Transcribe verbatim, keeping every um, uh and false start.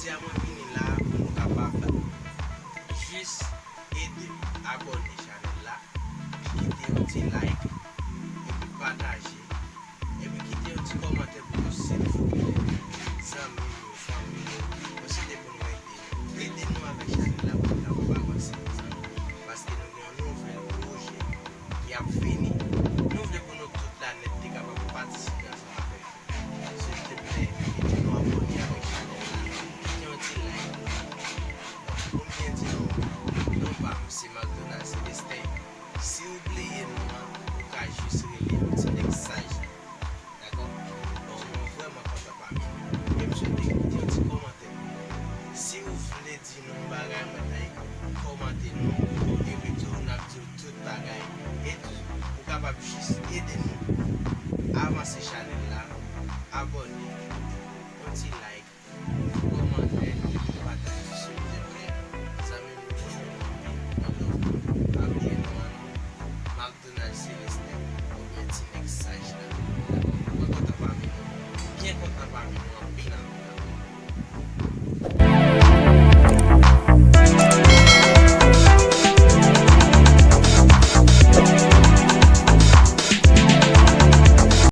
Jodi a mwen vini la pou nou kapab jis ede m abòne chanèl la, kite yon ti like, epi pataje, epi kite yon ti kòmantè.